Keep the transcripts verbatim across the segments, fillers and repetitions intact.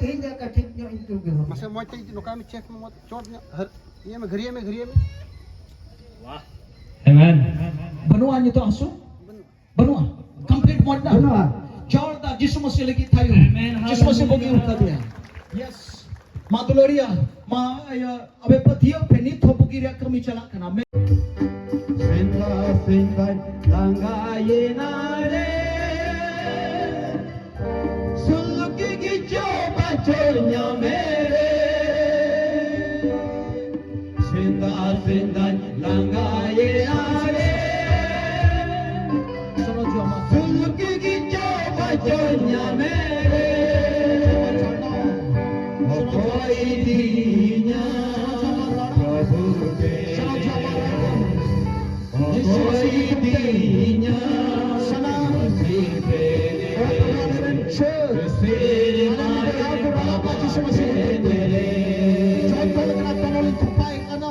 ᱛᱮᱦᱮᱧ ᱡᱟ ᱠᱟᱹᱴᱤᱡ ᱧᱚᱜ ᱤᱧ ᱛᱩᱞ ᱠᱮᱫᱟ᱾ ᱢᱟᱥᱮ ᱢᱚᱡᱽ ᱛᱮ ᱱᱚᱝᱠᱟ ᱢᱮ, ᱪᱮᱠ ᱢᱮ, ᱢᱚᱡᱽ ᱪᱚᱴ ᱧᱚᱜ, ᱦᱟᱹᱨ-, ᱤᱭᱟᱹ ᱢᱮ, ᱜᱷᱟᱹᱨᱭᱟᱹ ᱢᱮ, ᱜᱷᱟᱹᱨᱭᱟᱹ ᱢᱮ᱾ ᱟᱢᱮᱱ᱾ ᱵᱟᱹᱱᱩᱜᱼᱟ ᱱᱤᱛᱚᱜ ᱦᱟᱹᱥᱩ? ᱵᱟᱹᱱᱩᱜᱼᱟ᱾ ᱠᱚᱢᱯᱞᱤᱴ ᱢᱚᱡᱽ ᱱᱟ? ᱵᱟᱹᱱᱩᱜᱼᱟ᱾ ᱡᱚᱨᱫᱟᱨ ᱡᱤᱥᱩ ᱢᱟᱹᱥᱤ ᱞᱟᱹᱜᱤᱫ ᱛᱷᱟᱭᱚ᱾ ᱟᱢᱮᱱ, ᱡᱤᱥᱩ ᱢᱟᱹᱥᱤ ᱦᱟᱞᱮᱞᱩᱭᱟ᱾ ᱵᱩᱜᱤ ᱩᱨᱠᱟ ᱫᱤᱭᱟ᱾ ᱭᱮᱥ᱾ ᱢᱟ ᱫᱩᱞᱟᱹᱲᱤᱭᱟ, ᱢᱟ ᱤᱭᱟᱹ, ᱟᱵᱮ ᱯᱟᱹᱛᱭᱟᱹᱣ ᱯᱮ, ᱱᱤᱛ ᱦᱚᱸ ᱵᱩᱜᱤ ᱨᱮᱭᱟᱜ ᱠᱟᱹᱢᱤ ᱪᱟᱞᱟᱜ ᱠᱟᱱᱟ᱾ ᱢᱮ- ᱥᱮᱸᱫᱟ ᱥᱮᱸᱫᱟᱧ ᱞᱟᱸᱜᱟᱭᱮᱱᱟ ᱨᱮ, ᱥᱩᱞᱩᱠᱤ ᱜᱮ ᱪᱚ ᱵᱟᱪᱚ ᱧᱟᱢᱮ ᱨᱮ᱾ ᱥᱮᱸᱫᱟ ᱥᱮᱸᱫᱟᱧ ᱞᱟᱸᱜᱟᱭᱮᱱᱟ ᱨᱮ, ᱥᱩᱞᱩᱠᱤ ᱜᱮ ᱪᱚ ᱵᱟᱪᱚ ᱧᱟᱢᱮ ᱨᱮ᱾ ᱚᱠᱚᱭ ᱤᱫᱤᱧᱟ ᱯᱨᱚᱵᱷᱩ ᱛᱮ᱾ ᱚᱠᱚᱭ ᱤᱫᱤᱧᱟ ᱥᱟᱱᱟᱢ ᱥᱮᱨᱢᱟ ᱨᱮ ᱡᱚᱛᱚ ᱞᱮᱠᱟᱱᱟᱜ ᱛᱟᱞᱟ ᱞᱤᱧ ᱛᱷᱟᱯᱟᱭᱮᱫ ᱠᱟᱱᱟ᱾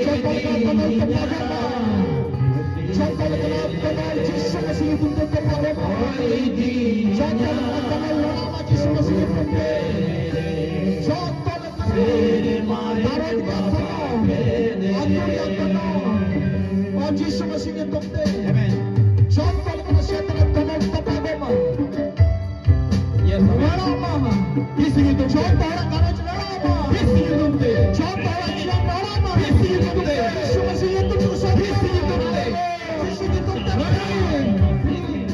ᱡᱚᱛᱚ ᱞᱮᱠᱟᱱᱟᱜ ᱛᱟᱞᱟ ᱛᱷᱟᱯᱟ ᱠᱟᱱᱟ᱾ ᱡᱚᱛᱚ ᱞᱮᱠᱟᱱᱟᱜ ᱛᱟᱞᱟ ᱡᱤᱥᱩ ᱢᱟᱹᱥᱤ ᱧᱩᱛᱩᱢ ᱛᱮ ᱛᱚᱯᱟ ᱠᱟᱱᱟ᱾ ᱡᱚᱛᱚ ᱞᱮᱠᱟᱱᱟᱜ ᱛᱟᱞᱟ ᱞᱟᱲᱟᱜ ᱢᱟ ᱡᱤᱥᱩ ᱢᱟᱹᱥᱤ ᱧᱩᱛᱩᱢ ᱛᱮ᱾ ᱡᱚᱛᱚ ᱞᱮᱠᱟᱱᱟᱜ ᱜᱷᱟᱨᱚᱸᱡᱽ ᱨᱮᱭᱟᱜ ᱛᱟᱞᱟ ᱟᱹᱛᱩ ᱨᱮᱭᱟᱜ ᱛᱟᱞᱟ ᱡᱤᱥᱩ ᱢᱟᱹᱥᱤ ᱧᱩᱛᱩᱢ ᱛᱮ᱾ ᱡᱚᱛᱚ ᱞᱮᱠᱟᱱᱟᱜ ᱥᱮᱛ ᱨᱮ ᱛᱟᱞᱟ ᱛᱚᱯᱟ ᱠᱟᱱᱟ᱾ ᱞᱟᱲᱟᱜ ᱢᱟ᱾ ᱡᱤᱥᱩ ᱧᱩᱛᱩᱢ ᱛᱮ᱾ ᱡᱚᱛᱚ ᱦᱚᱲᱟᱜ ᱜᱷᱟᱨᱚᱸᱡᱽ ᱞᱟᱲᱟᱜ ᱢᱟ᱾ ᱡᱤᱥᱩ ᱧᱩᱛᱩᱢ ᱛᱮ᱾ ᱡᱚᱛᱚ ᱦᱚᱲᱟᱜ ᱡᱤᱭᱚᱱ ᱞᱟᱲᱟᱜ ᱢᱟ᱾ ᱡᱤᱥᱩ ᱧᱩᱛᱩᱢ ᱛᱮ᱾ ᱡᱤᱥᱩ ᱢᱟᱹᱥᱤ ᱧᱩᱛᱩᱢ ᱛᱮ᱾ ᱡᱤᱥᱩ ᱧᱩᱛᱩᱢ ᱛᱮ᱾ ᱡᱤᱥᱩ ᱧᱩᱛᱩᱢ ᱛᱮ᱾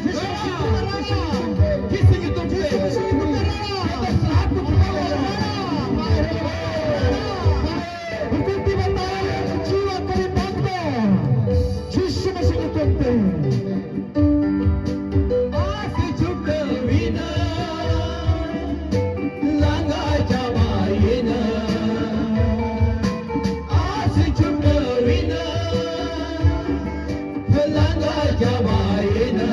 ᱡᱤᱥᱩ ᱧᱩᱛᱩᱢ ᱛᱮ᱾ ᱡᱤᱥᱩ ᱧᱩᱛᱩᱢ ᱛᱮ᱾ ᱡᱤᱥᱩ ᱧᱩᱛᱩᱢ ᱛᱮ᱾ ᱡᱚᱛᱚ ᱥᱟᱦᱟᱵ ᱠᱚ ᱪᱷᱩᱰᱟᱹᱣ ᱠᱚ ᱞᱟᱲᱟᱜ ᱢᱟ᱾ ᱦᱩᱠᱩᱢ ᱯᱮ ᱵᱟᱛᱟᱣ ᱡᱤᱣᱟ ᱠᱚᱨᱮ ᱵᱟᱝ ᱫᱚ᱾ ᱡᱤᱥᱩ ᱢᱟᱹᱥᱤ ᱧᱩᱛᱩᱢ ᱛᱮ᱾ ᱟᱥ ᱪᱷᱩᱴᱟᱹᱣᱤᱱᱟ, ᱞᱟᱸᱜᱟ ᱪᱟᱵᱟᱭᱮᱱᱟ᱾ ᱟᱥ ᱪᱷᱩᱴᱟᱹᱣᱤᱱᱟ, ᱞᱟᱸᱜᱟ ᱪᱟᱵᱟᱭᱮᱱᱟ᱾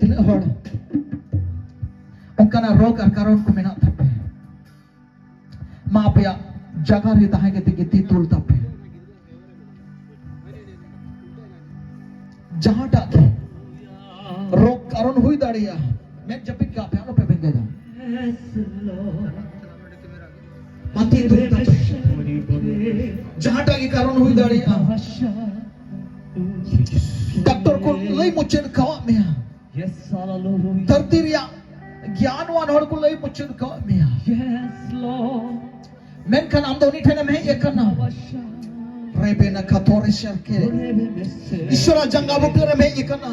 ᱛᱤᱱᱟᱹᱜ ᱦᱚᱲ ᱚᱱᱠᱟᱱᱟᱜ ᱨᱳᱜᱽ ᱟᱨ ᱠᱟᱨᱚᱱ ᱠᱚ ᱢᱮᱱᱟᱜ ᱛᱟᱯᱮ? ᱢᱟ ᱟᱯᱮᱭᱟᱜ ᱡᱟᱭᱜᱟ ᱨᱮ ᱛᱟᱦᱮᱸ ᱠᱟᱛᱮ ᱜᱮ ᱛᱤ ᱛᱩᱞ ᱛᱟᱯᱮ᱾ ᱡᱟᱦᱟᱸᱴᱟᱜ ᱜᱮ ᱨᱳᱜᱽ ᱠᱟᱨᱚᱱ ᱦᱩᱭ ᱫᱟᱲᱮᱭᱟᱜᱼᱟ, ᱢᱮᱫ ᱡᱟᱹᱯᱤᱫ ᱠᱟᱜ ᱯᱮ, ᱟᱞᱚ ᱯᱮ ᱵᱮᱸᱜᱮᱫᱟ᱾ ᱢᱟ ᱛᱤ ᱛᱩᱞ ᱛᱟᱯᱮ᱾ ᱡᱟᱦᱟᱸᱴᱟᱜ ᱜᱮ ᱠᱟᱨᱚᱱ ᱦᱩᱭ ᱫᱟᱲᱮᱭᱟᱜᱼᱟ, ᱰᱟᱠᱛᱚᱨ ᱠᱚ ᱞᱟᱹᱭ ᱢᱩᱪᱟᱹᱫ ᱠᱟᱣᱟᱜ ᱢᱮᱭᱟ᱾ ᱫᱷᱟᱹᱨᱛᱤ ᱨᱮᱭᱟᱜ ᱜᱮᱭᱟᱱᱣᱟᱱ ᱦᱚᱲ ᱠᱚ ᱞᱟᱹᱭ ᱢᱩᱪᱟᱹᱫ ᱠᱟᱣᱟᱜ ᱢᱮᱭᱟ᱾ ᱢᱮᱱᱠᱷᱟᱱ ᱟᱢ ᱫᱚ ᱩᱱᱤ ᱴᱷᱮᱱᱮᱢ ᱦᱮᱡ ᱟᱠᱟᱱᱟ᱾ ᱨᱮᱵᱮᱱᱟ ᱠᱷᱟᱛᱚᱨᱮ ᱥᱮᱨᱠᱮ᱾ ᱤᱥᱚᱨᱟᱜ ᱡᱟᱸᱜᱟ ᱵᱩᱴᱟᱹ ᱨᱮᱢ ᱦᱮᱡ ᱟᱠᱟᱱᱟ᱾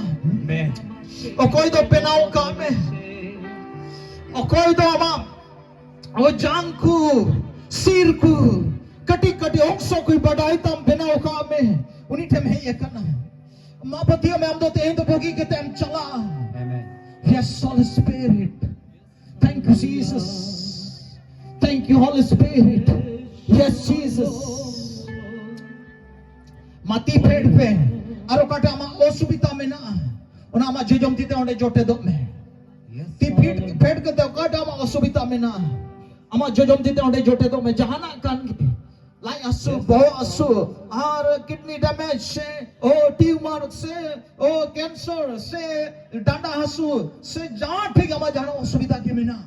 ᱚᱠᱚᱭ ᱫᱚ ᱵᱮᱱᱟᱣ ᱠᱟᱜ ᱢᱮ, ᱚᱠᱚᱭ ᱫᱚ ᱟᱢᱟᱜ ᱚ ᱡᱟᱝ ᱠᱚ, ᱥᱤᱨ ᱠᱚ, ᱠᱟᱹᱴᱤᱡ ᱠᱟᱹᱴᱤᱡ ᱚᱝᱥᱚ ᱠᱚᱭ ᱵᱟᱰᱟᱭ ᱛᱟᱢ, ᱵᱮᱱᱟᱣ ᱠᱟᱜ ᱢᱮ, ᱩᱱᱤ ᱴᱷᱮᱱ ᱦᱮᱡ ᱟᱠᱟᱱᱟ᱾ ᱢᱟ ᱯᱟᱹᱛᱭᱟᱹᱣ ᱢᱮ, ᱟᱢ ᱫᱚ ᱛᱮᱦᱮᱧ ᱫᱚ ᱵᱩᱜᱤ ᱠᱟᱛᱮ ᱮᱢ ᱪᱟᱞᱟᱜᱼᱟ᱾ Yes, Holy Spirit. Thank you, Jesus. Thank you, Holy Spirit. Yes, Jesus. ᱢᱟ ᱛᱤ ᱯᱷᱮᱰ ᱯᱮ᱾ ᱟᱨ ᱚᱠᱟᱴᱟᱜ ᱟᱢᱟᱜ ᱚᱥᱩᱵᱤᱫᱷᱟ ᱢᱮᱱᱟᱜᱼᱟ, ᱚᱱᱟ ᱟᱢᱟᱜ ᱡᱚᱡᱚᱢ ᱛᱤ ᱛᱮ ᱚᱸᱰᱮ ᱡᱚᱴᱮᱫᱚᱜ ᱢᱮ᱾ ᱛᱤ ᱯᱷᱮᱰ, ᱯᱷᱮᱰ ᱠᱟᱛᱮ ᱚᱠᱟᱴᱟᱜ ᱟᱢᱟᱜ ᱚᱥᱩᱵᱤᱫᱷᱟ ᱢᱮᱱᱟᱜᱼᱟ, ᱟᱢᱟᱜ ᱡᱚᱡᱚᱢ ᱛᱤ ᱛᱮ ᱚᱸᱰᱮ ᱡᱚᱴᱮᱫᱚᱜ ᱢᱮ᱾ ᱡᱟᱦᱟᱱᱟᱜ ᱠᱟᱱ ᱜᱮ, ᱞᱟᱡ ᱦᱟᱹᱥᱩ, ᱵᱚᱦᱚᱜ ᱦᱟᱹᱥᱩ, ᱟᱨ ᱠᱤᱰᱱᱤ ᱰᱮᱢᱮᱡᱽ ᱥᱮ ᱚ ᱴᱤᱭᱩᱢᱟᱨ ᱥᱮ ᱚ ᱠᱮᱱᱥᱟᱨ ᱥᱮ ᱰᱟᱸᱰᱟ ᱦᱟᱹᱥᱩ ᱥᱮ ᱡᱟᱦᱟᱸ ᱴᱷᱤᱠ ᱟᱢᱟᱜ ᱡᱟᱦᱟᱱᱟᱜ ᱚᱥᱩᱵᱤᱫᱷᱟ ᱜᱮ ᱢᱮᱱᱟᱜᱼᱟ,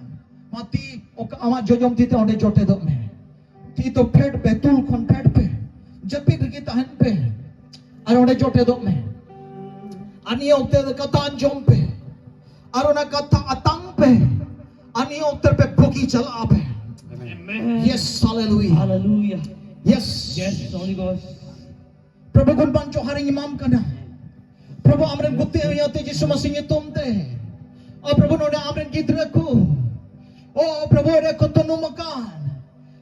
ᱢᱟ ᱛᱤ ᱚᱠᱟ-, ᱟᱢᱟᱜ ᱡᱚᱡᱚᱢ ᱛᱤ ᱛᱮ ᱚᱸᱰᱮ ᱡᱚᱴᱮᱫᱚᱜ ᱢᱮ᱾ ᱛᱤ ᱫᱚ ᱯᱷᱮᱰ ᱯᱮ, ᱛᱩᱞ ᱠᱷᱚᱱ ᱯᱷᱮᱰ ᱯᱮ, ᱡᱟᱹᱯᱤᱫ ᱨᱮᱜᱮ ᱛᱟᱦᱮᱱ ᱯᱮ ᱟᱨ ᱚᱸᱰᱮ ᱡᱚᱴᱮᱫᱚᱜ ᱢᱮ᱾ ᱟᱨ ᱱᱤᱭᱟᱹ ᱚᱠᱛᱮ ᱫᱚ ᱠᱟᱛᱷᱟ ᱟᱸᱡᱚᱢ ᱯᱮ ᱟᱨ ᱚᱱᱟ ᱠᱟᱛᱷᱟ ᱟᱛᱟᱝ ᱯᱮ᱾ ᱟᱨ ᱱᱤᱭᱟᱹ ᱚᱠᱛᱮ ᱨᱮᱯᱮ ᱵᱩᱜᱤ ᱪᱟᱞᱟᱜ ᱟᱯᱮ᱾ Yes, hallelujah. Hallelujah. Yes. Yes, Holy Ghost. ᱯᱨᱚᱵᱷᱩ, ᱜᱩᱱᱢᱟᱱ ᱡᱚᱦᱟᱨᱤᱧ ᱮᱢᱟᱢ ᱠᱟᱱᱟ᱾ ᱯᱨᱚᱵᱷᱩ, ᱟᱢᱨᱮᱱ ᱜᱩᱛᱤ ᱦᱩᱭᱟᱛᱮ ᱡᱤᱥᱩ ᱢᱟᱥᱤ ᱧᱩᱛᱩᱢ ᱛᱮ᱾ ᱚ ᱯᱨᱚᱵᱷᱩ, ᱱᱚᱰᱮ ᱟᱢᱨᱮᱱ ᱜᱤᱫᱽᱨᱟᱹ ᱠᱚ, ᱚ ᱯᱨᱚᱵᱷᱩ, ᱨᱮ ᱠᱚ ᱛᱩᱱᱩᱢ ᱟᱠᱟᱱ,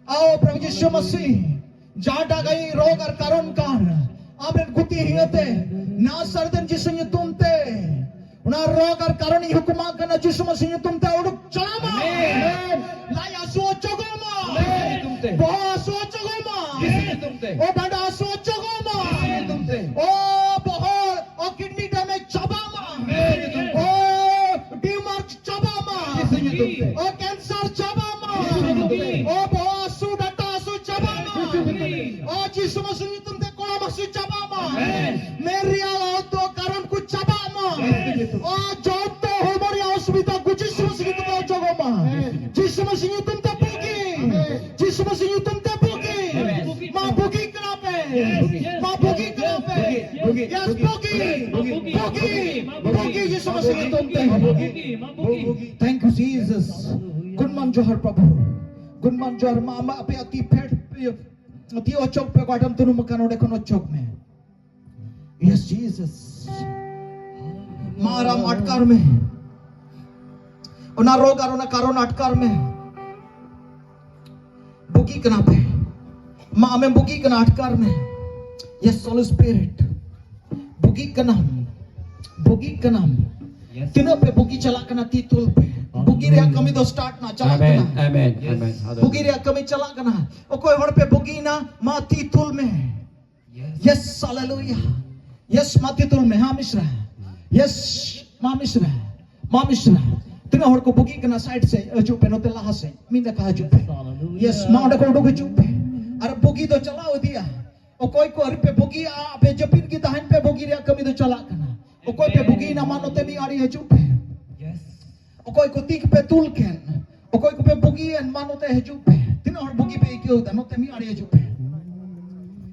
ᱚ ᱯᱨᱚᱵᱷᱩ ᱡᱤᱥᱩ ᱢᱟᱥᱤ, ᱡᱟᱦᱟᱸᱴᱟᱜ ᱜᱮ ᱨᱳᱜᱽ ᱟᱨ ᱠᱟᱨᱚᱱ ᱠᱟᱱ, ᱟᱢᱨᱮᱱ ᱜᱩᱛᱤ ᱦᱩᱭᱟᱛᱮ ᱱᱟᱥᱟᱨᱮᱛ ᱡᱤᱥᱩ ᱧᱩᱛᱩᱢ ᱛᱮ ᱚᱱᱟ ᱨᱳᱜᱽ ᱟᱨ ᱠᱟᱨᱚᱱ ᱤᱧ ᱦᱩᱠᱩᱢᱟᱜ ᱠᱟᱱᱟ, ᱡᱤᱥᱩ ᱢᱟᱥᱤ ᱧᱩᱛᱩᱢ ᱛᱮ ᱩᱰᱩᱠ ᱪᱟᱞᱟᱜ ᱢᱟ᱾ ᱟᱢᱮᱱ᱾ ᱞᱟᱡ ᱦᱟᱹᱥᱩ ᱚᱪᱚᱜᱚᱜ ᱢᱟ᱾ ᱟᱢᱮᱱ ᱧᱩᱛᱩᱢ ᱛᱮ᱾ ᱵᱚᱦᱚᱜ ᱦᱟᱹᱥᱩ ᱚᱪᱚᱜᱚᱜ ᱢᱟ᱾ ᱡᱤᱥᱩ ᱧᱩᱛᱩᱢ ᱛᱮ᱾ ᱚ ᱰᱟᱸᱰᱟ ᱦᱟᱹᱥᱩ ᱚᱪᱚᱜᱚᱜ ᱢᱟ᱾ ᱡᱤᱥᱩ ᱧᱩᱛᱩᱢ ᱛᱮ᱾ ᱚ ᱵᱚᱦᱚᱜ, ᱚ ᱠᱤᱰᱱᱤ ᱰᱮᱢᱮᱡᱽ ᱪᱟᱵᱟᱜ ᱢᱟ᱾ ᱟᱢᱮᱱ ᱧᱩᱛᱩᱢ ᱛᱮ᱾ ᱚ ᱚ ᱡᱤᱥᱩ ᱢᱟᱥᱤ ᱧᱩᱛᱩᱢ ᱛᱮ ᱠᱚᱲᱟᱢ ᱦᱟᱹᱥᱩ ᱪᱟᱵᱟᱜ ᱢᱟ᱾ ᱢᱮᱨᱤᱭᱟ ᱫᱚ ᱠᱟᱨᱚᱱ ᱠᱚ ᱪᱟᱵᱟᱜ ᱢᱟ᱾ ᱚ ᱡᱚᱛᱚ ᱦᱚᱲᱢᱚ ᱨᱮᱭᱟᱜ ᱚᱥᱩᱵᱤᱫᱷᱟ ᱠᱚ ᱡᱤᱥᱩ ᱢᱟᱥᱤ ᱧᱩᱛᱩᱢ ᱛᱮ ᱚᱪᱚᱜᱚᱜ ᱢᱟ᱾ ᱡᱤᱥᱩ ᱢᱟᱥᱤ ᱧᱩᱛᱩᱢ ᱛᱮ ᱵᱩᱜᱤ᱾ ᱡᱤᱥᱩ ᱢᱟᱥᱤ ᱧᱩᱛᱩᱢ ᱛᱮ ᱵᱩᱜᱤ᱾ ᱢᱟ ᱵᱩᱜᱤ ᱠᱟᱱᱟ ᱯᱮ᱾ ᱢᱟ ᱵᱩᱜᱤ ᱠᱟᱱᱟ ᱯᱮ᱾ ᱭᱮᱥ ᱵᱩᱜᱤ᱾ ᱵᱩᱜᱤ᱾ ᱵᱩᱜᱤ᱾ ᱡᱤᱥᱩ ᱢᱟᱥᱤ ᱧᱩᱛᱩᱢ ᱛᱮ᱾ Thank you Jesus. ᱜᱩᱱᱢᱟᱱ ᱡᱚᱦᱟᱨ ᱯᱨᱚᱵᱷᱩ᱾ ᱜᱩᱱᱢᱟᱱ ᱡᱚᱦᱟᱨ ᱢᱟ ᱟᱢᱟᱜ ᱟᱯᱮᱭᱟᱜ ᱛᱤ ᱯᱷᱮᱰ ᱛᱤ ᱚᱪᱚᱜ ᱯᱮ, ᱚᱠᱟᱴᱟᱜ ᱛᱩᱱᱩᱢ ᱟᱠᱟᱱ ᱚᱸᱰᱮ ᱠᱷᱚᱱ ᱚᱪᱚᱜ ᱢᱮ᱾ Yes Jesus. ᱢᱟ ᱟᱨ ᱟᱢ ᱟᱴᱠᱟᱨ ᱢᱮ᱾ ᱚᱱᱟ ᱨᱳᱜᱽ ᱟᱨ ᱚᱱᱟ ᱠᱟᱨᱚᱱ ᱟᱴᱠᱟᱨ ᱢᱮ᱾ ᱵᱩᱜᱤ ᱠᱟᱱᱟ ᱯᱮ᱾ ᱢᱟ ᱟᱢᱮᱢ ᱵᱩᱜᱤ ᱠᱟᱱᱟ, ᱟᱴᱠᱟᱨ ᱢᱮ᱾ Yes Holy Spirit. ᱵᱩᱜᱤ ᱠᱟᱱᱟᱢ᱾ ᱵᱩᱜᱤ ᱠᱟᱱᱟᱢ᱾ Yes. ᱛᱤᱱᱟᱹᱜ ᱯᱮ ᱵᱩᱜᱤ ᱪᱟᱞᱟᱜ ᱠᱟᱱᱟ, ᱛᱤ ᱛᱩᱞ ᱯᱮ᱾ ᱵᱩᱜᱤ ᱨᱮᱭᱟᱜ ᱠᱟᱹᱢᱤ ᱫᱚ start ᱱᱟ, ᱪᱟᱞᱟᱜ ᱟᱢᱮᱱ, ᱠᱟᱱᱟ᱾ ᱟᱢᱮᱱ, ᱟᱢᱮᱱ᱾ ᱦᱟᱞᱮᱞᱩᱭᱟ᱾ ᱵᱩᱜᱤ ᱨᱮᱭᱟᱜ ᱠᱟᱹᱢᱤ ᱪᱟᱞᱟᱜ ᱠᱟᱱᱟ᱾ ᱚᱠᱚᱭ ᱦᱚᱲ ᱯᱮ ᱵᱩᱜᱤᱭᱮᱱᱟ, ᱢᱟ ᱛᱤ ᱛᱩᱞ ᱢᱮ᱾ Yes, hallelujah. Yes, ᱢᱟ ᱛᱤ ᱛᱩᱞ ᱢᱮ᱾ ᱦᱮᱸ, ᱢᱤᱥᱨᱟ᱾ Yes, ᱢᱟ ᱢᱤᱥᱨᱟ᱾ ᱢᱟ ᱢᱤᱥᱨᱟ᱾ ᱛᱤᱱᱟᱹᱜ ᱦᱚᱲ ᱠᱚ ᱵᱩᱜᱤᱜ ᱠᱟᱱᱟ, side ᱥᱮᱫ ᱦᱤᱡᱩᱜ ᱯᱮ, ᱱᱚᱛᱮ ᱞᱟᱦᱟ ᱥᱮᱫ ᱢᱤᱫ ᱱᱟᱠᱷᱟ ᱦᱤᱡᱩᱜ ᱯᱮ᱾ Yes, ᱢᱟ ᱚᱸᱰᱮ ᱠᱷᱚᱱ ᱩᱰᱩᱠ ᱦᱤᱡᱩᱜ ᱯᱮ᱾ ᱟᱨ ᱵᱩᱜᱤ ᱫᱚ ᱪᱟᱞᱟᱣ ᱤᱫᱤᱜᱼᱟ᱾ ᱚᱠᱚᱭ ᱠᱚ ᱟᱹᱣᱨᱤ ᱯᱮ ᱵᱩᱜᱤᱜᱼᱟ, ᱟᱯᱮ ᱡᱟᱹᱯᱤᱫ ᱜᱮ ᱛᱟᱦᱮᱱ ᱯᱮ, ᱵᱩᱜᱤ ᱨᱮᱭᱟᱜ ᱠᱟᱹᱢᱤ ᱫᱚ ᱪᱟᱞᱟᱜ ᱠᱟᱱᱟ᱾ ᱚᱠᱚᱭ ᱯᱮ ᱵᱩᱜᱤᱭᱮᱱᱟ, ᱢᱟ ᱱᱚᱛᱮ ᱢᱤᱫ ᱟᱲᱮ ᱦᱤᱡᱩᱜ ᱯᱮ᱾ Yes. ᱚᱠᱚᱭ ᱠᱚ ᱛᱤ ᱠᱚᱯᱮ ᱛᱩᱞ ᱠᱮᱫ, ᱚᱠᱚᱭ ᱠᱚᱯᱮ ᱵᱩᱜᱤᱭᱮᱱ, ᱢᱟ ᱱᱚᱛᱮ ᱦᱤᱡᱩᱜ ᱯᱮ᱾ ᱛᱤᱱᱟᱹᱜ ᱦᱚᱲ ᱵᱩᱜᱤ ᱯᱮ ᱟᱹᱭᱠᱟᱹᱣ ᱮᱫᱟ, ᱱᱚᱛᱮ ᱢᱤᱫ ᱟᱲᱮ ᱦᱤᱡᱩᱜ ᱯᱮ᱾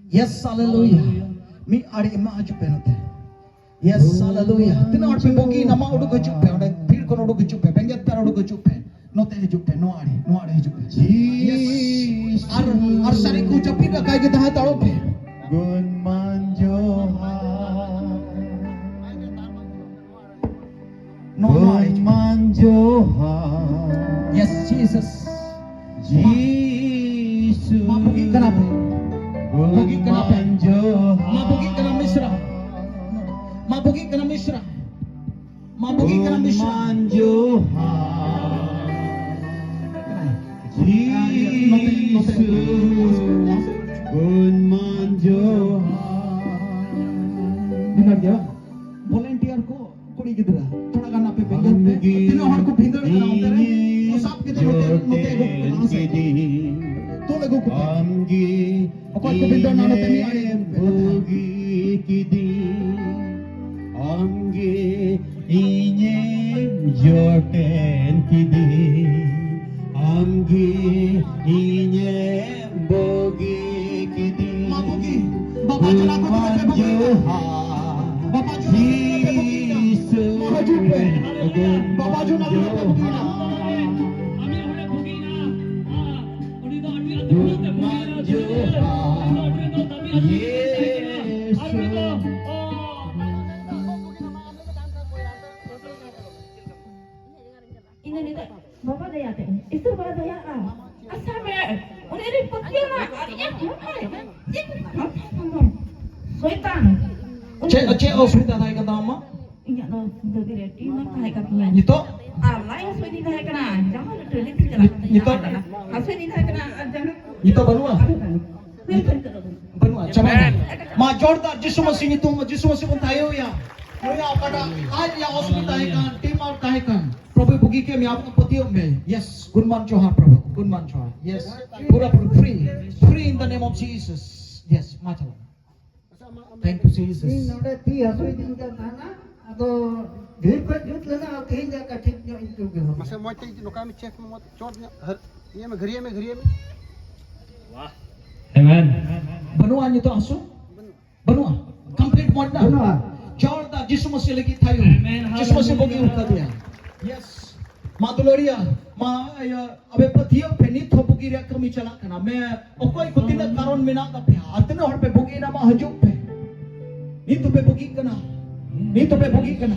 Yes, hallelujah. ᱢᱤᱫ ᱟᱲᱮ ᱢᱟ ᱦᱤᱡᱩᱜ ᱯᱮ ᱱᱚᱛᱮ᱾ Yes, hallelujah. ᱛᱤᱱᱟᱹᱜ ᱦᱚᱲ ᱯᱮ ᱵᱩᱜᱤᱭᱮᱱᱟ, ᱢᱟ ᱩᱰᱩᱠ ᱦᱤᱡᱩᱜ ᱯᱮ, ᱚᱸᱰᱮ ᱵᱷᱤᱲ ᱠᱷᱚᱱ ᱩᱰᱩᱠ ᱦᱤᱡᱩᱜ ᱯᱮ, ᱵᱮᱸᱜᱮᱫ ᱯᱮ ᱟᱨ ᱩᱰᱩᱠ ᱦᱤᱡᱩᱜ ᱯᱮ᱾ ᱱᱚᱛᱮ ᱦᱤᱡᱩᱜ ᱯᱮ, ᱱᱚᱣᱟ ᱟᱲᱮ, ᱱᱚᱣᱟ ᱟᱲᱮ ᱦᱤᱡᱩᱜ ᱯᱮ᱾ Yes. ᱟᱨ, ᱟᱨ ᱥᱟᱹᱨᱤ ᱠᱚ ᱡᱟᱹᱯᱤᱫ ᱟᱠᱟᱫ ᱜᱮ ᱛᱟᱦᱮᱸ ᱦᱟᱛᱟᱲᱚᱜ ᱯᱮ᱾ ᱜᱩᱱᱢᱟᱱ ᱡᱚᱦᱟᱨ᱾ ᱱᱚᱣᱟ, ᱱᱚᱣᱟ ᱟᱲᱮ ᱦᱤᱡᱩᱜ ᱯᱮ᱾ ᱜᱩᱱᱢᱟᱱ ᱡᱚᱦᱟᱨ᱾ Yes, Jesus. ᱡᱤᱥᱩ᱾ ᱢᱟ ᱵᱩᱜᱤᱜ ᱠᱟᱱᱟ ᱯᱮ᱾ ᱵᱩᱜᱤᱜ ᱠᱟᱱᱟ ᱯᱮ᱾ ᱜᱩᱱᱢᱟᱱ ᱡᱚᱦᱟᱨ᱾ ᱢᱟ ᱵᱩᱜᱤᱜ ᱠᱟᱱᱟ ᱢᱤᱥᱨᱟ᱾ ᱢᱟ ᱵᱩᱜᱤᱜ ᱠᱟᱱᱟ ᱢᱤᱥᱨᱟ᱾ ᱢᱟ ᱵᱩᱜᱤ ᱠᱟᱱᱟ ᱢᱤᱥᱨᱟ᱾ ᱜᱩᱱᱢᱟᱱ ᱡᱚᱦᱟᱨ᱾ ᱱᱚᱛᱮ, ᱱᱚᱛᱮ᱾ ᱡᱤᱥᱩ᱾ ᱜᱩᱱᱢᱟᱱ ᱡᱚᱦᱟᱨ᱾ ᱵᱷᱤᱱᱟᱹᱨ ᱜᱮᱭᱟ ᱵᱟᱝ? Volunteer ᱠᱚ, ᱠᱩᱲᱤ ᱜᱤᱫᱽᱨᱟᱹ, ᱛᱷᱚᱲᱟ ᱜᱟᱱ ᱟᱯᱮ ᱵᱮᱸᱜᱮᱫ ᱯᱮ᱾ ᱛᱤᱱᱟᱹᱜ ᱦᱚᱲ ᱠᱚ ᱵᱷᱤᱸᱫᱟᱹᱲ ᱠᱟᱱᱟ ᱚᱱᱛᱮ ᱨᱮ? ᱠᱚ ᱥᱟᱵ ᱠᱮᱫᱟ ᱱᱚᱛᱮ, ᱱᱚᱛᱮ ᱟᱹᱜᱩ ᱠᱚᱯᱮ, ᱞᱟᱦᱟ ᱥᱮᱫ᱾ ᱛᱩᱞ ᱟᱹᱜᱩ ᱠᱚᱯᱮ᱾ ᱚᱠᱚᱭ ᱠᱚᱵᱤᱱ ᱫᱚ ᱱᱟᱱᱚ ᱛᱮ ᱢᱤᱫ ᱟᱲᱮ ᱤᱧᱮᱢ ᱵᱩᱜᱤ ᱠᱤᱫᱤᱧ, ᱟᱢᱜᱮ ᱤᱧᱮᱢ ᱡᱚᱴᱮᱱ ᱠᱤᱫᱤᱧ, ᱟᱢᱜᱮ ᱤᱧᱮᱢ ᱵᱩᱜᱤ ᱠᱤᱫᱤᱧ᱾ ᱢᱟ ᱵᱩᱜᱤ, ᱵᱟᱵᱟ ᱡᱚᱱᱟ ᱠᱚ ᱛᱤᱱᱟᱹᱜ ᱯᱮ ᱵᱩᱜᱤ? ᱡᱚᱦᱟᱨ, ᱵᱟᱵᱟ ᱡᱚᱱᱟ ᱠᱚ ᱛᱤᱱᱟᱹᱜ ᱯᱮ ᱵᱩᱜᱤ? ᱡᱤᱥᱩ ᱢᱟ ᱦᱤᱡᱩᱜ ᱯᱮ᱾ ᱵᱟᱵᱟ ᱡᱚᱱᱟ ᱠᱚ ᱛᱤᱱᱟᱹᱜ ᱯᱮ ᱵᱩᱜᱤ? ᱡᱚᱦᱟᱨ᱾ ᱟᱢᱤ ᱦᱚᱲᱮ ᱵᱩᱜᱤ ᱱᱟ᱾ ᱩᱱᱤ ᱫᱚ ᱟᱹᱰᱤ ᱟᱸᱴ ᱫᱩᱠ ᱛᱮ ᱵᱩᱜᱤᱭᱮᱱᱟ, ᱟᱹᱰᱤ ᱟᱸᱴ ᱫᱩᱠ ᱛᱮ᱾ ᱩᱱᱤ ᱫᱚ ᱟᱹᱰᱤ ᱟᱸᱴ ᱫᱟᱹᱵᱤ ᱟᱹᱰᱤ ᱟᱸᱴ ᱫᱩᱠ ᱛᱮ ᱵᱩᱜᱤᱭᱮᱱᱟ᱾ ᱟᱨ ᱩᱱᱤ ᱫᱚ, ᱚ, ᱤᱧ ᱫᱚ ᱱᱤᱛᱚᱜ ᱵᱟᱵᱟ ᱫᱟᱭᱟ ᱛᱮ, ᱤᱥᱚᱨ ᱵᱟᱵᱟ ᱫᱟᱭᱟ ᱟᱢ᱾ ᱟᱪᱪᱷᱟ ᱢᱮ, ᱩᱱᱤ ᱨᱮ ᱯᱟᱹᱛᱭᱟᱹᱣ ᱢᱟ, ᱟᱨ ᱤᱧᱟᱹᱜ ᱦᱚᱲᱢᱚ ᱨᱮ ᱪᱮᱫ ᱠᱚ ᱥᱚᱭᱛᱟᱱ᱾ ᱪᱮᱫ, ᱪᱮᱫ ᱚᱥᱩᱵᱤᱫᱷᱟ ᱛᱟᱦᱮᱸ ᱠᱟᱱ ᱛᱟᱢᱟ? ᱤᱧᱟᱹᱜ ᱫᱚ ᱫᱟᱹᱵᱤ ᱨᱮ ᱴᱤᱭᱩᱢᱟᱨ ᱛᱟᱦᱮᱸ ᱠᱟᱱ ᱛᱤᱧᱟᱹ᱾ ᱱᱤᱛᱚᱜ? ᱟᱨ ᱞᱟᱡ ᱦᱟᱹᱥᱩᱭᱮᱫᱤᱧ ᱛᱟᱦᱮᱸ ᱠᱟᱱᱟ, ᱡᱟᱦᱟᱸ ᱨᱮ ᱴᱚᱭᱞᱮᱴ ᱤᱧ ᱪᱟᱞᱟᱜ ᱠᱟᱱᱟ, ᱱᱤᱛᱚᱜ? ᱦᱟᱹᱥᱩᱭᱮᱫᱤᱧ ᱛᱟᱦᱮᱸ ᱠᱟᱱᱟ, ᱟᱨ ᱡᱟᱦᱟᱸ ᱱᱤᱛᱚᱜ ᱵᱟᱹᱱᱩᱜᱼᱟ? ᱟᱨ ᱵᱟᱹᱱᱩᱜᱼᱟ᱾ ᱱᱤᱛᱚᱜ ᱵᱟᱹᱱᱩᱜᱼᱟ, ᱪᱟᱵᱟᱭᱮᱱᱟ᱾ ᱢᱟ ᱡᱳᱨᱫᱟᱨ ᱡᱤᱥᱩ ᱢᱟᱥᱤ ᱧᱩᱛᱩᱢ, ᱡᱤᱥᱩ ᱢᱟᱥᱤ ᱵᱚᱱ ᱛᱷᱟᱭᱚᱭᱟ᱾ ᱱᱩᱭᱟᱜ ᱚᱠᱟᱴᱟᱜ ᱞᱟᱡ ᱨᱮᱭᱟᱜ ᱚᱥᱩᱵᱤᱫᱷᱟ ᱛᱟᱦᱮᱸ ᱠᱟᱱ, ᱴᱤᱭᱩᱢᱟᱨ ᱛᱟᱦᱮᱸ ᱠᱟᱱ, ᱯᱨᱚᱵᱷᱩᱭ ᱵᱩᱜᱤ ᱠᱮᱫ ᱢᱮᱭᱟ, ᱟᱢ ᱫᱚ ᱯᱟᱹᱛᱭᱟᱹᱣ ᱢᱮ᱾ Yes, ᱜᱩᱱᱢᱟᱱ ᱡᱚᱦᱟᱨ ᱯᱨᱚᱵᱷᱩ, ᱜᱩᱱᱢᱟᱱ ᱡᱚᱦᱟᱨ᱾ Yes, ᱯᱩᱨᱟᱹ ᱯᱩᱨᱟᱹ free, free in the name of Jesus. Yes, ᱢᱟ ᱪᱟᱞᱟᱜ᱾ Thank you, Jesus. ᱤᱧ ᱱᱚᱰᱮ ᱛᱤ ᱦᱟᱹᱥᱩᱭᱮᱫᱤᱧ ᱠᱟᱱ ᱛᱟᱦᱮᱱᱟ, ᱟᱫᱚ ᱰᱷᱮᱨ ᱠᱷᱚᱡ ᱡᱩᱛ ᱞᱮᱱᱟ, ᱟᱨ ᱛᱮᱦᱮᱧ ᱫᱚ ᱮᱠᱟ ᱴᱷᱤᱠ ᱧᱚᱜ ᱤᱧ ᱟᱹᱭᱠᱟᱹᱣ ᱠᱮᱫᱟ᱾ ᱢᱟᱥᱮ ᱢᱚᱡᱽ ᱛᱮ ᱱᱚᱝᱠᱟ ᱢᱮ, ᱪᱮᱠ ᱢᱮ ᱢᱚᱡᱽ, ᱪᱚᱴ ᱧᱚᱜ, ᱦᱟᱹᱨ-, ᱤᱭᱟᱹ ᱢᱮ, ᱜᱷᱟᱹᱨᱭᱟᱹ ᱢᱮ, ᱜᱷᱟᱹᱨᱭᱟᱹ ᱢᱮ᱾ ᱟᱢᱮᱱ᱾ ᱵᱟᱹᱱᱩᱜᱼᱟ ᱱᱤᱛᱚᱜ ᱦᱟᱹᱥᱩ? ᱵᱟᱹᱱᱩᱜᱼᱟ᱾ ᱠᱚᱢᱯᱞᱤᱴ ᱢᱚᱡᱽ ᱱᱟ? ᱵᱟᱹᱱᱩᱜᱼᱟ᱾ ᱡᱳᱨᱫᱟᱨ ᱡᱤᱥᱩ ᱢᱟᱹᱥᱤ ᱞᱟᱹᱜᱤᱫ ᱛᱷᱟᱭᱚ᱾ ᱟᱢᱮᱱ, ᱡᱤᱥᱩ ᱢᱟᱹᱥᱤ ᱦᱟᱞᱮᱞᱩᱭᱟ᱾ ᱵᱩᱜᱤ ᱩᱛᱟᱹᱨ ᱫᱮᱭᱟ᱾ Yes. ᱢᱟ ᱫᱩᱞᱟᱹᱲᱤᱭᱟ, ᱢᱟ ᱤᱭᱟᱹ, ᱟᱯᱮ ᱯᱟᱹᱛᱭᱟᱹᱣ ᱯᱮ, ᱱᱤᱛ ᱦᱚᱸ ᱵᱩᱜᱤ ᱨᱮᱭᱟᱜ ᱠᱟᱹᱢᱤ ᱪᱟᱞᱟᱜ ᱠᱟᱱᱟ᱾ ᱢᱮ, ᱚᱠᱚᱭ ᱠᱚ ᱛᱤᱱᱟᱹᱜ ᱠᱟᱨᱚᱱ ᱢᱮᱱᱟᱜ ᱛᱟᱯᱮᱭᱟ, ᱟᱨ ᱛᱤᱱᱟᱹᱜ ᱦᱚᱲ ᱯᱮ ᱵᱩᱜᱤᱭᱮᱱᱟ, ᱢᱟ ᱦᱤᱡᱩᱜ ᱯᱮ᱾ ᱱᱤᱛ ᱦᱚᱸᱯᱮ ᱵᱩᱜᱤᱜ ᱠᱟᱱᱟ, ᱱᱤᱛ ᱦᱚᱸᱯᱮ ᱵᱩᱜᱤᱜ ᱠᱟᱱᱟ᱾